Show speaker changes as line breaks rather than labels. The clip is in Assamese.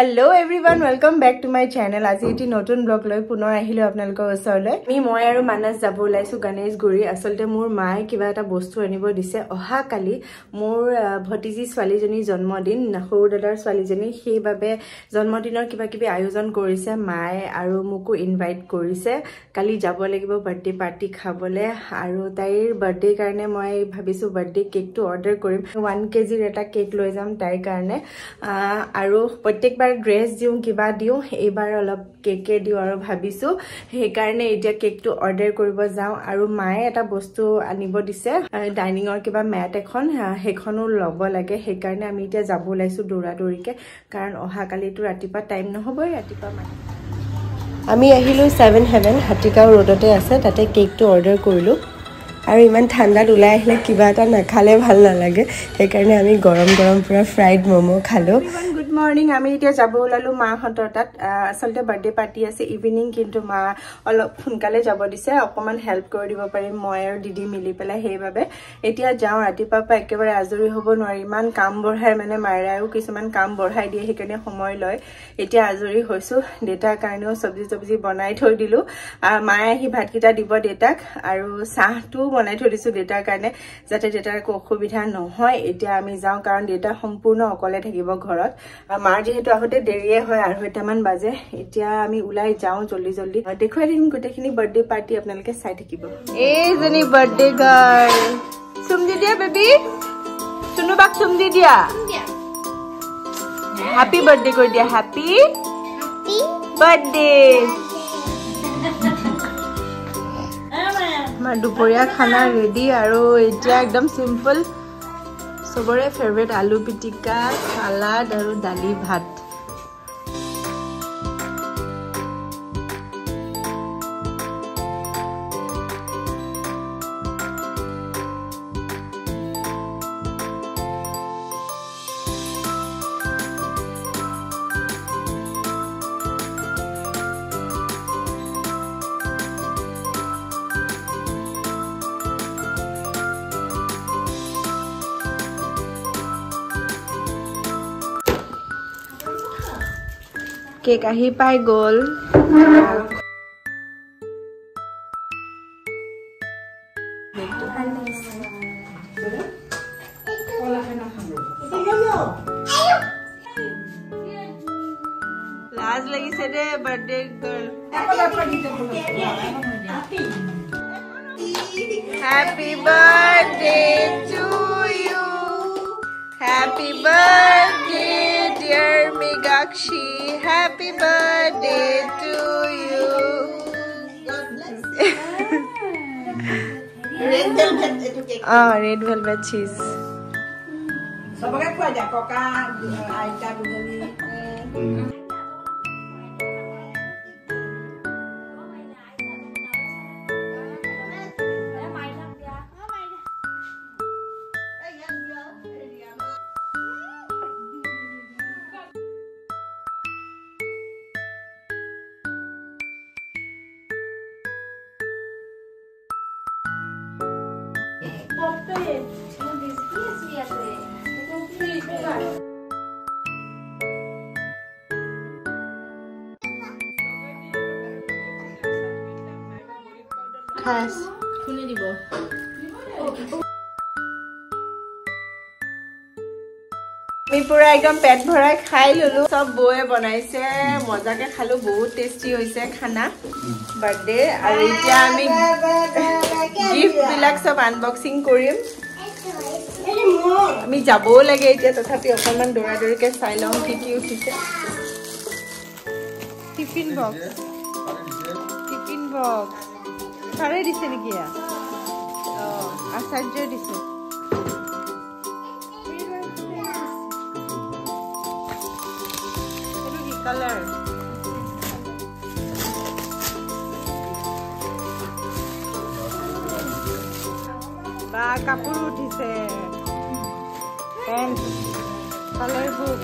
Hello everyone, welcome back to my channel. আজি এটি নতুন ব্লগ লৈ পুনৰ আহিলো আপোনালোকৰ ওচৰলৈ। আমি মই আৰু মানস যাব ওলাইছো গণেশগুৰি। আচলতে মোৰ মায়ে কিবা এটা বস্তু আনিব দিছে। অহাকালি মোৰ ভতিজী ছোৱালীজনীৰ জন্মদিন, সৰু দাদাৰ ছোৱালীজনী, সেইবাবে জন্মদিনৰ কিবা কিবি আয়োজন কৰিছে মায়ে আৰু মোকো ইনভাইট কৰিছে। কালি যাব লাগিব বাৰ্থডে পাৰ্টি খাবলৈ আৰু তাইৰ বাৰ্থডেৰ কাৰণে মই ভাবিছো বাৰ্থডে কেকটো অৰ্ডাৰ কৰিম। 1 কেজিৰ এটা কেক লৈ যাম তাইৰ কাৰণে। আৰু প্ৰত্যেকবাৰ ড্ৰেছ দিওঁ কিবা দিওঁ, এইবাৰ অলপ কেকে দিওঁ আৰু ভাবিছোঁ, সেইকাৰণে এতিয়া কেকটো অৰ্ডাৰ কৰিব যাওঁ। আৰু মায়ে এটা বস্তু আনিব দিছে, ডাইনিঙৰ কিবা মেট এখন, সেইখনো ল'ব লাগে। সেইকাৰণে আমি এতিয়া যাব ওলাইছোঁ দৌৰা দৌৰিকৈ, কাৰণ অহাকালিতো ৰাতিপুৱা টাইম নহ'বই। ৰাতিপুৱা মানে আমি আহিলোঁ 7 হেভেন হাতীগাঁও ৰোডতে আছে, তাতে কেকটো অৰ্ডাৰ কৰিলোঁ। আৰু ইমান ঠাণ্ডাত ওলাই আহিলে কিবা এটা নাখালে ভাল নালাগে, সেইকাৰণে আমি গৰম গৰম পূৰা ফ্ৰাইড ম'ম' খালোঁ। গুড মৰ্ণিং, আমি এতিয়া যাব ওলালোঁ মাহঁতৰ তাত। আচলতে বাৰ্থডে পাৰ্টি আছে ইভিনিং, কিন্তু মা অলপ সোনকালে যাব দিছে, অকণমান হেল্প কৰি দিব পাৰিম মই আৰু দিদি মিলি পেলাই, সেইবাবে এতিয়া যাওঁ। ৰাতিপুৱাৰ পৰা একেবাৰে আজৰি হ'ব নোৱাৰি, ইমান কাম বঢ়াই, মানে মায়েৰায়ো কিছুমান কাম বঢ়াই দিয়ে, সেইকাৰণে সময় লয়। এতিয়া আজৰি হৈছোঁ, দেউতাৰ কাৰণেও চব্জি চব্জি বনাই থৈ দিলোঁ। মায়ে আহি ভাতকেইটা দিব দেউতাক, আৰু চাহটোও বনাই থৈ দিছোঁ দেউতাৰ কাৰণে, যাতে দেউতাৰ একো অসুবিধা নহয়। এতিয়া আমি যাওঁ, কাৰণ দেউতা সম্পূৰ্ণ অকলে থাকিব ঘৰত। মাৰ যিহেতু আহোঁতে দেৰিয়ে হয়, 2:30মান বাজে। এতিয়া আমি ওলাই যাওঁ জল্দি জল্দি, দেখুৱাই দিম গোটেইখিনি বাৰ্থডে পাৰ্টি, আপোনালোকে চাই থাকিব। এইজনী বাৰ্থডে গাৰ্ল, চুম দি দিয়া বেবী, চুনুবাক চুম দি দিয়া, হেপী বাৰ্থডে কৈ দিয়া, হেপী বাৰ্থডে। আমাৰ দুপৰীয়া খানা ৰেডি আৰু এতিয়া একদম চিম্পল, চবৰে ফেভৰেট আলু পিটিকা, চালাড আৰু দালি ভাত। কেক আহি পাই গ'ল। লাজ লাগিছে দে birthday girl. Happy birthday to you, happy birthday dear Mrigakshi, happy birthday to you.
Red velvet এইটো cake.
Red velvet cheese.
সবকে খুৱাই দিয়া, ককা আইতা দুজনী।
কোনে দিব? আমি পুৰা একদম পেট ভৰাই খাই ললো, চব বৌয়ে বনাইছে, মজাকে খালো, বহুত টেষ্টি হৈছে খানা বাৰ্থডে। আৰু এতিয়া আমি গিফ্ট বিলাক চব আনবক্সিং কৰিম। আমি যাবও লাগে এতিয়া, তথাপি অকণমান দৌৰা দৌৰিকে চাই লওঁ কি কি উঠিছে। টিফিন বক্স, টিফিন বক্স ছাৰে দিছে নেকি? আচাৰ্যই দিছে। এইটো কি কালাৰ? বা কাপোৰ উঠিছে, পেণ্ট, কালাৰ বুক।